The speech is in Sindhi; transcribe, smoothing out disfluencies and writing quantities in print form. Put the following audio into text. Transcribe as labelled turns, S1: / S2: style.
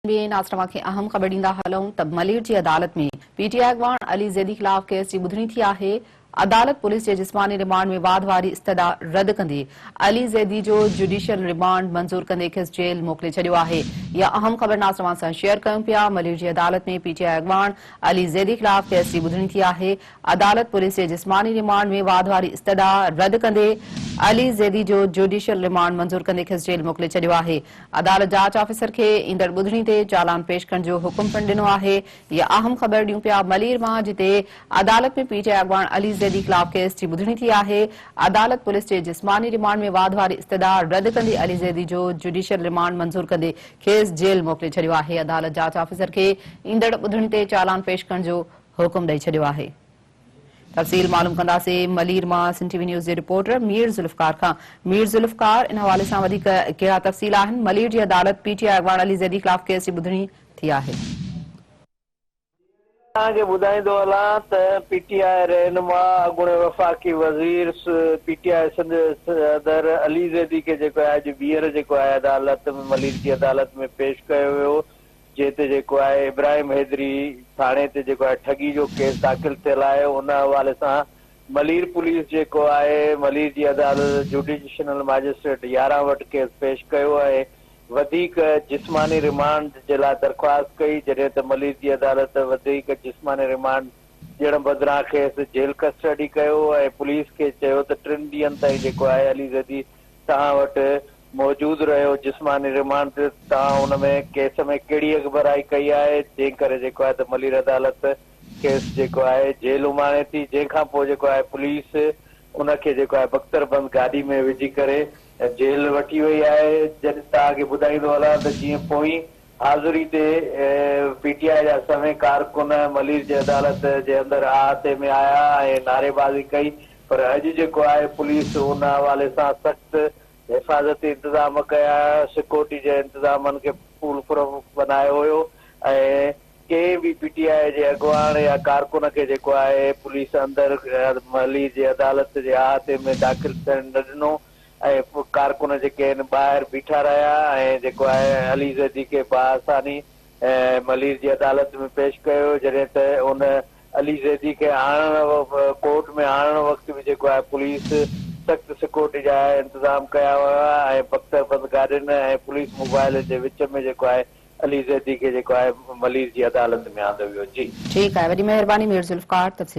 S1: ۾ ناظر اوهان کي اهم خبر ڏيندا هلون ته ملير جي عدالت ۾ پي ٽي آء اڳواڻ علي زيدي خلاف ڪيس جي ٻڌڻي ٿي آهي، عدالت پوليس جي جسماني رمانڊ ۾ واڌ واري استدعا رد ڪندي علي زيدي جو جڊيشل رمانڊ منظور ڪندي کيس جيل موڪلي ڇڏيو آهي. اها اهم خبر ناظر اوهان سان شيئر ڪيون پيا، ملير جي عدالت ۾ پي ٽي آء اڳواڻ علي زيدي خلاف ڪيس جي ٻڌڻي ٿي آهي، عدالت پوليس جي جسماني رمانڊ ۾ واڌ واري استدعا رد ڪندي علي زيدي جو جوڊيشل رمانڊ منظور ڪندي کيس جيل موڪلي ڇڏيو آهي. عدالت جاچ آفيسر کي ايندڙ ٻڌڻي تي چالان پيش ڪرڻ جو حڪم پڻ ڏنو آهي. اها اهم خبر ڏيون پيا ملير مان جتي عدالت ۾ پي ٽي آء اڳواڻ علي زيدي خلاف ڪيس جي ٻڌڻي ٿي آهي. عدالت پوليس جي جسماني رمانڊ ۾ واڌ واري استدعا رد ڪندي علي زيدي جو جوڊيشل رمانڊ منظور ڪندي کيس جيل موڪلي ڇڏيو آهي. عدالت جاچ آفيسر کي ايندڙ ٻڌڻي تي چالان پيش ڪرڻ جو حڪم ڏئي ڇڏيو آهي. تفصيل معلوم ڪنداسين ملير مان سنڌ ٽي وي نيوز جي رپورٽر مير ذوالفقار کان. مير ذوالفقار ان حوالي سان وڌيڪ ڪهڙا تفصيل آهن؟ ملير جي عدالت پي ٽي آء اڳواڻ علي زيدي خلاف ڪيس جي ٻڌڻي ٿي آهي.
S2: توهان کي ٻڌائيندو هلان ته پي ٽي آء رهنما اڳوڻي وفاقي وزير پي ٽي آء سنڌ صدر علي زيدي کي جيڪو آهي اڄ ٻيهر جيڪو آهي عدالت ۾ ملير جي عدالت ۾ پيش ڪيو ويو جنهن تي جيڪو آهي ابراهيم حيدري ٿاڻي تي جيڪو آهي ٺڳي جو ڪيس داخل ٿيل آهي ان حوالي سان ملير پوليس جيڪو آهي ملير جي عدالت جوڊيشنل ماجسٽريٽ 11 وٽ ڪيس پيش ڪيو ۽ وڌيڪ جسماني رمانڊ جي لاء درخواست ڪئي جڏهن ته ملير جي عدالت وڌيڪ جسماني رمانڊ ڏيڻ بدران کيس جيل ڪسٽڊي ڪيو ۽ پوليس کي چيو ته ٽن ڏينهن تائين جيڪو آهي علي زيدي توهان وٽ موجود رهيو جسماني رمانڊ تي توهان ان ۾ ڪيس ۾ ڪهڙي اڳڀرائي ڪئي آهي جنهن ڪري جيڪو آهي ته ملير عدالت کيس جيڪو آهي جيل اماڻي ٿي جنهن کان پوء جيڪو آهي پوليس ان کي جيڪو آهي بختر بند گاڏي ۾ وجهي ڪري جيل وٺي وئي آهي جڏهن توهان کي ٻڌائيندو هلان ته جيئن پوئين حاضري تي پي ٽي آء جا سوين ڪارڪن ملير جي عدالت جي اندر احاطي ۾ آيا ۽ نعريبازي ڪئي پر اڄ جيڪو آهي پوليس ان حوالي سان سخت حفاظتي انتظام ڪيا، سيڪيورٽي جي انتظامن کي فول پروف بنايو ويو ۽ ڪنهن به پي ٽي آء جي اڳواڻ يا ڪارڪن کي جيڪو آهي پوليس اندر ملير جي عدالت جي احاطي ۾ داخل ٿيڻ نه ڏنو ۽ ڪارڪن جيڪي آهن ٻاهر بيٺا رهيا ۽ جيڪو آهي علي زيدي کي باآساني ملير جي عدالت ۾ پيش ڪيو ويو جڏهن ته ان علي زيدي کي آڻڻ ڪورٽ ۾ آڻڻ وقت به جيڪو آهي پوليس سخت سيڪيورٽي جا انتظام ڪيا ويا ۽ بختر بند گاڏين ۽ پوليس موبائل جي وچ ۾ جيڪو آهي علي زيدي کي جيڪو آهي ملير جي عدالت ۾ آندو ويو جي.
S1: ٺيڪ آهي وڏي مهرباني مير ذوالفقار تفصيل.